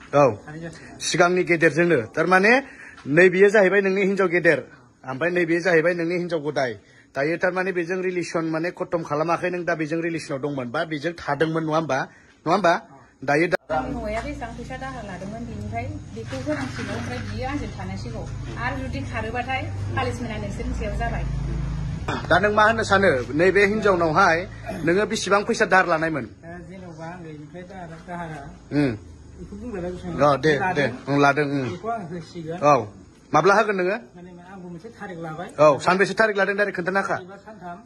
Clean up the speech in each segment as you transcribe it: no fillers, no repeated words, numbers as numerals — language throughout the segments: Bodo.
औ सिगांनि गेदेरजोंनो थारमाने नैबेयो जाहैबाय नोंनि हिनजाव गेदेर ओमफ्राय नैबेयो जाहैबाय नोंनि हिनजाव गदाय दायो थारमाने बेजों रिलेसन माने खतम खालामाखै नों दा बेजों रिलेसनाव दंमोन बा बेजों थादोंमोन नङा होमबा दायो आंनि हौवाया बेसेबां फैसा दाहार लादोंमोन बेनिफ्राय बेखौ होनांसिगौ ओमफ्राय बियो आंजों थानांसिगौ आरो जुदि खारोबाथाय पालिसमेन्टआ नोंसोरनि सायाव जाबाय दा नों मा होननो सानो नैबे हिनजावनावहाय नोङो बेसेबां फैसा दाहार लानायमोन जेनेबा आं बेनिफ्राय दाहारा बेखौ बुंलायबाय दे लादों बेखौ आं होसिगोन औ माब्ला होगोन नोङो माने आंबो मोनसे थारिख लाबाय औ सानबेसे थारिख लादों डाइरेक्ट खोन्थानो हाखा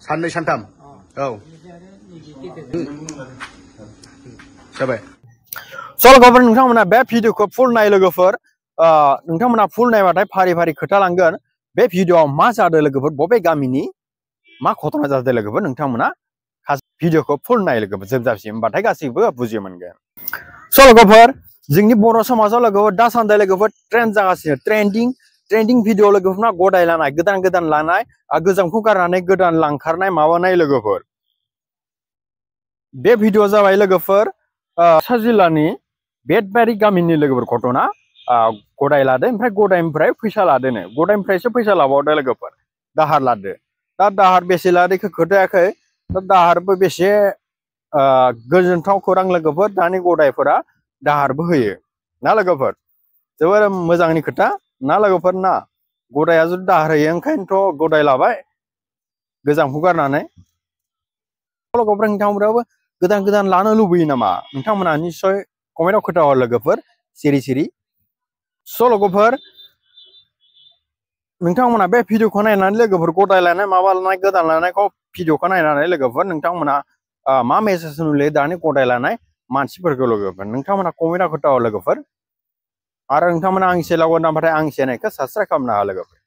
साननै सानथाम औ जाबाय सल'फोर नोंथांमोना बे भिडिअखौ फुल नाय लोगोफोर नोंथांमोना फुल नायबाथाय फारि फारि खोथा लांगोन बे भिडिअआव मा जादों लोगोफोर बबे गामिनि मा घटना जादों लोगोफोर नोंथांमोना भिडिअखौ फुल नाय लोगोफोर जोबजासिम होमबाथाय गासैबो बुजि मोनगोन सल'फोर जोंनि बर' समाजाव लोगोफोर दासान्दि लोगोफोर ट्रेन्ड जागासिनो ट्रेन्डिं भिडिअ लोगोफोरना गदाय लानाय गोदान लानाय गोजामखौ गारनानै गोदान लांखारनाय माबानाय लोगोफोर बे भिडिअ जाबाय लोगोफोर बाक्सा जिल्लानि बेटबारि गामिनि लोगोफोर घटना गदाय लादो ओमफ्राय गदायनिफ्राय फैसा लादोनो गदायनिफ्रायसो फैसा लाबावदो लोगोफोर दाहार लादो दा दाहार बेसे लादोखौ खोथायाखै दा दाहारबो बेसे गोजोनथाव खौरां लोगोफोर दानि गदायफोरा दाहारबो होयो ना लोगोफोर जोबोर मोजांनि खोथा ना लोगोफोर ना गदाया जुदि दाहार होयो ओंखायनोथ' गदाय लाबाय गोजामखौ गारनानै लोगोफोर नोंथांमोनाबो गोदान लानो लुबैयो नामा नोंथांमोना निस्सय कमेन्टआव खोन्थाहर लोगोफोर सिरि लोगोफोर नोंथांमोना बे भिडिअखौ नायनानै लोगोफोर गदाय लानाय माबा लानाय गोदान लानायखौ भिडिअखौ नायनानै लोगोफोर नोंथांमोना मा मेसेज नुयो दानि गदाय लानाय मानसिफोरखौ लोगोफोर नोंथांमोना कमेन्टआव खोन्थाहर लोगोफोर आरो नोंथांमोना आंनि चेनेलाव नामबाथाय आंनि चेनेलखौ साबस्क्राइब खालामनो हाया लोगोफोर